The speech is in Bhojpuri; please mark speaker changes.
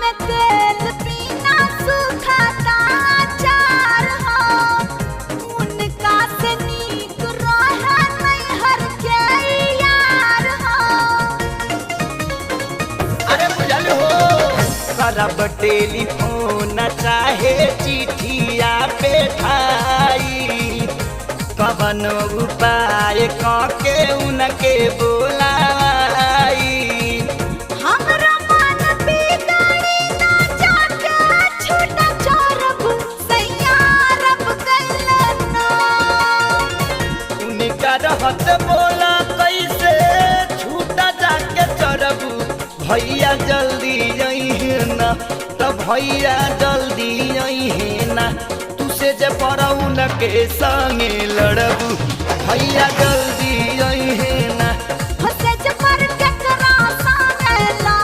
Speaker 1: में तेल बिना सुखाता अचार हो। उनका से नीक रहे नैहर के यार हो।
Speaker 2: अरे बुझल हो, करब टेलीफोन चाहे चिठिया पे ठाई, कवन उपाय कके उनके बोलाई।
Speaker 1: हमरा मन बिगड़ी ना जाके छूटा चोरब सैया रब कैले ना।
Speaker 2: उनका रहत बोला कैसे छूटा जाके चढ़बू, भैया जल्दी अइहे ना, त भैया जल्दी अइहे ना, तुसे जे पड़ौन के संगे लड़बू, भैया जल्दी अइहे ना।